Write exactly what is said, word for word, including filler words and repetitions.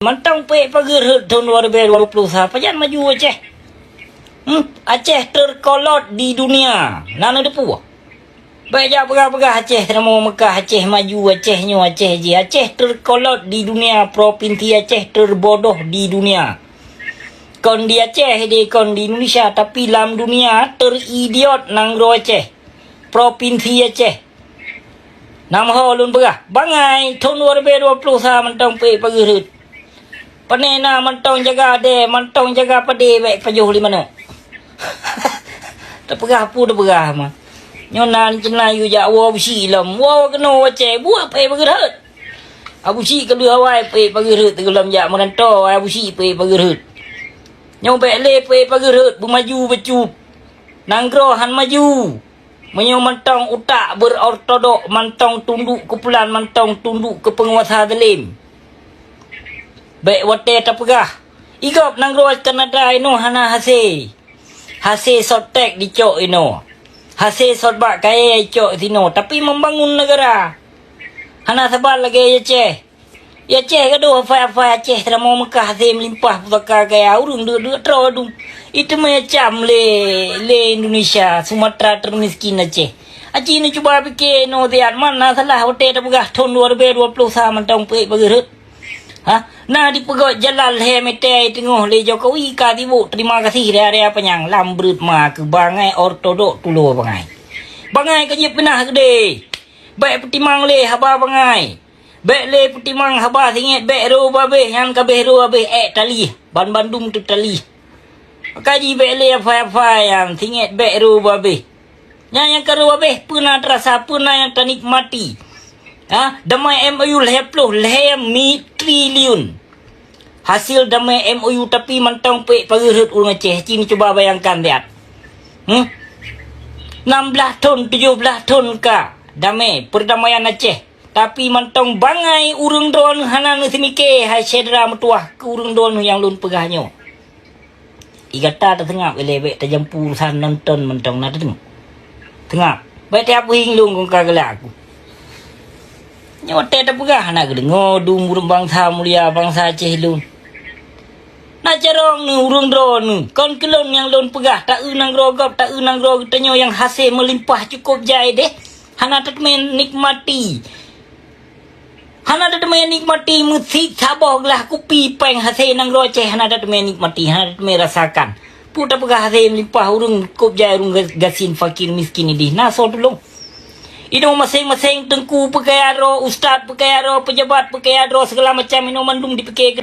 Mantong peuék pageureuet thon dua ribèe dua ploh sa, pajan maju Aceh. Hmm, Aceh terkolot di dunia. Na neuteupeue? Bèk jak peugah-peugah Aceh teurimong Meukah, Aceh maju, Aceh nyoe, Aceh jih. Aceh terkolot di dunia, provinsi Aceh terbodoh di dunia. Kon di Aceh deh, kon di Indonesia, tapi lam dunia teridiot nanggroe Aceh. Provinsi Aceh. Nam ho lôn peugah, bangai thon dua ribèe dua ploh sa mantong peuék pageureuet. Pane na mantong jaga dèe, mantong jaga padé bèk pajoh lé manok. Tapeugah peue tapeugah ma. Nyoe nan cina yue jak woe Abu Syik lom. Woe keunoe Aceh, buet peuék pageureuet. Abu Syik ka lheueh awai peuék pageureuet teugohlom jak meurantô, Abu Syik peuék pageureuet. Nyoe bèk lé peuék pageureuet, beumaju bacut. Nanggroe han maju. Meunyoe mantong utak beurortodok, mantong tunduk keu pulan, mantong tunduk keu peunguasa zalim. Bèk watèe tapeugah, "Igop nanggroe Kanada inoe hana hasé. Hasé sot tèk dicok inoe. Hasé sot bak kayèe icok sinoe, tapi membangun negara." Hana saban lagèe Aceh. Aceh gadôh afai-afai Aceh, teurimong Meukah hasé meulimpah pusaka kaya, ureueng deuk-deuk troh dum. Iteumé cam lé, lé Indonesia, Sumatera termiskin Aceh. Aci neucuba pike inoe siat, man na salah watèe tapeugah thon dua ribèe dua ploh sa mantong peuék pageureuet. Ha? Na dipeugot jalan lhèe meter teungoh lé Jokowi ka sibuk terima kasih raya-raya panyang lam breuet ma keu bangai ortodok tulo bangai. Bangai ka jeuet peunah keudéh. Bèk peutimang lé haba bangai. Bèk lé peutimang haba singét bèk ro babeh nyang ka beh ro babeh ék talih, ban bandum teutalih. Maka jih bèk lé afai-afai nyang singét bèk ro babeh. Nyan nyang ka ro babeh peue na teurasa, peue na nyang tanikmati. Ha, damai M O U lhèe ploh lhèe mi triliun. Hasil damai M O U tapi mantong peuék pageureuet ureueng Aceh, cit cuba bayangkan siat. Hmm? Nam blaih thon, tujoh blaih thon ka damai, perdamaian Aceh. Tapi mantong bangai ureueng droeneuh hana neuseumike, hai syedara meutuwah, keu ureueng droeneuh nyang lôn peugah nyoe. I gata taseungab ilèe bèk tajampu urusan nonton mantong na teudeungoe. Seungab, bèk tajak peuhieng lôn kong ka geulak aku. Nyoe watèe tapeugah hana geudeungoe dum ureueng bansa mulia, bansa Aceh lôn. Na carông neuh ureueng droeneuh, kon keu lôn nyang lôn peugah, ta-eu nanggroe gob, ta-eu nanggroe geutanyoe nyang hasé meulimpah cukôp jai deh. Hana tateumé nikmati. Hana tateumé nikmati meusit saboh glah kupi péng hasé nanggroe Aceh, hana tateumé nikmati, hana tateumé rasakan. Peue tapeugah hasé meulimpah ureueng cukôp jai ureueng ga-, gasien fakir miskin ideh. Na soe tulông? Inoe maséng-maséng teungku peukaya droe, ustaz peukaya droe, peujabat peukaya droe, segala macam inoe mandum dipike keu